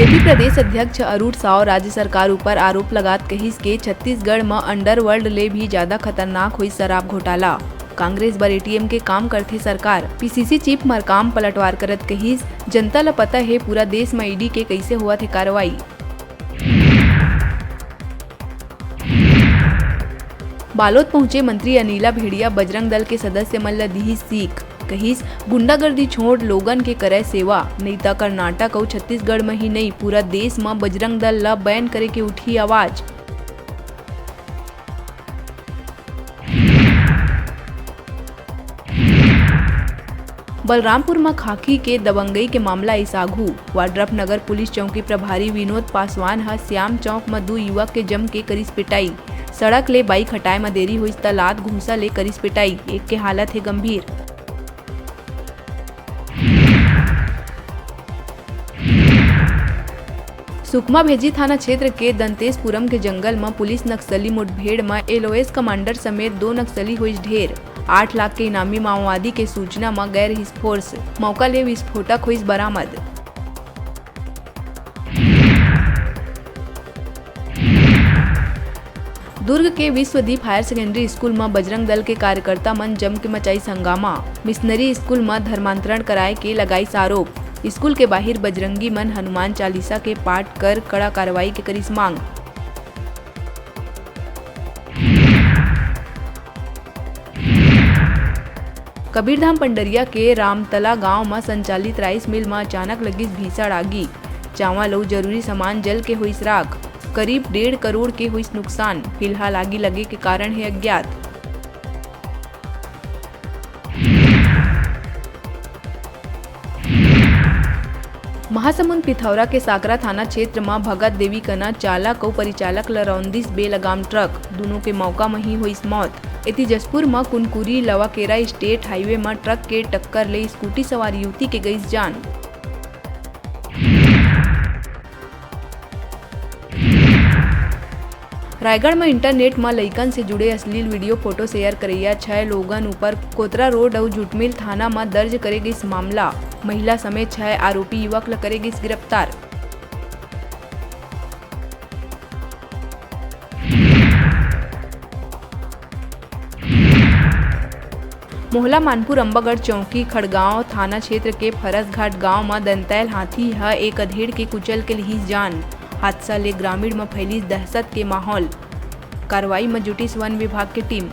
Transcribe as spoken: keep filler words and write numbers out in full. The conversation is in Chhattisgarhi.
बीजेपी प्रदेश अध्यक्ष अरुण साव राज्य सरकार ऊपर आरोप लगात कहिस के छत्तीसगढ़ म अंडरवर्ल्ड ले भी ज्यादा खतरनाक होइस शराब घोटाला। कांग्रेस बर एटीएम के काम करथे सरकार। पीसीसी चीफ मरकाम पलटवार करत कहिस, जनता ल पता हे पूरा देश म ईडी के कइसे होवत हे कार्रवाई। बालोद पहुंचे मंत्री अनिला भेड़िया बजरंग दल के सदस्य मन ल दिहिस सीख। कहिस, गुंडागर्दी छोड़, लोगन के करय सेवा, नइ त कर्नाटक अउ छत्तीसगढ़ म ही नइ, पूरा देश म बजरंग दल ल बैन करे के उठही आवाज। बलरामपुर म खाकी के दबंगई के मामला इस आघू। वाड्रफ नगर पुलिस चौकी प्रभारी विनोद पासवान ह श्याम चौक म दू युवक के जम के करिस पिटाई। सड़क ले बाइक हटाए म देरी होइस त लात घूंसा ले करिस पिटाई। एक के हालत हे गंभीर। सुकमा भेजी थाना क्षेत्र के दंतेशपुरम के जंगल म पुलिस नक्सली मुठभेड़ म एलओएस कमांडर समेत दो नक्सली होइस ढेर। आठ लाख के इनामी माओवादी के सूचना म गए रहिस फोर्स। मौका ले विस्फोटक होइस बरामद। दुर्ग के विश्वदीप हायर सेकेंडरी स्कूल म बजरंग दल के कार्यकर्ता मन जम के मचाइस हंगामा। मिशनरी स्कूल म धर्मांतरण कराए के लगाइस आरोप। स्कूल के बाहिर बजरंगी मन हनुमान चालीसा के पाठ कर कड़ा कार्रवाई के करिस मांग। कबीरधाम पंडरिया के रामतला गांव म संचालित राइस मिल म अचानक लगिस भीषण आगी। चावल अउ जरूरी सामान जल के होइस राख। करीब डेढ़ करोड़ के होइस नुकसान। फिलहाल आगी लगे के कारण हे अज्ञात। महासमुंद पिथौरा के साकरा थाना क्षेत्र म भगत देवी कना चालक अउ परिचालक ल रौंदिस बेलगाम ट्रक, दूनों के मौका म ही होइस मौत। एती जशपुर म कुनकुरी लवाकेरा स्टेट हाईवे म ट्रक के टक्कर ले स्कूटी सवार युवती के गइस जान। रायगढ़ म इंटरनेट म लइकन से जुड़े अश्लील वीडियो फोटो शेयर करइया छह लोगन ऊपर कोतरा रोड अउ जुटमिल थाना म दर्ज करे गिस मामला। महिला समेत छह आरोपी युवक ल करे गिस गिरफ्तार। मोहला मानपुर अम्बागढ़ चौकी खड़गांव थाना क्षेत्र के फरसघाट गांव म दंतैल हाथी ह एक अधेड़ के कुचल के लिहिस जान। हादसा ले ग्रामीण म फैलिस दहशत के माहौल। कार्रवाई म जुटिस वन विभाग के टीम।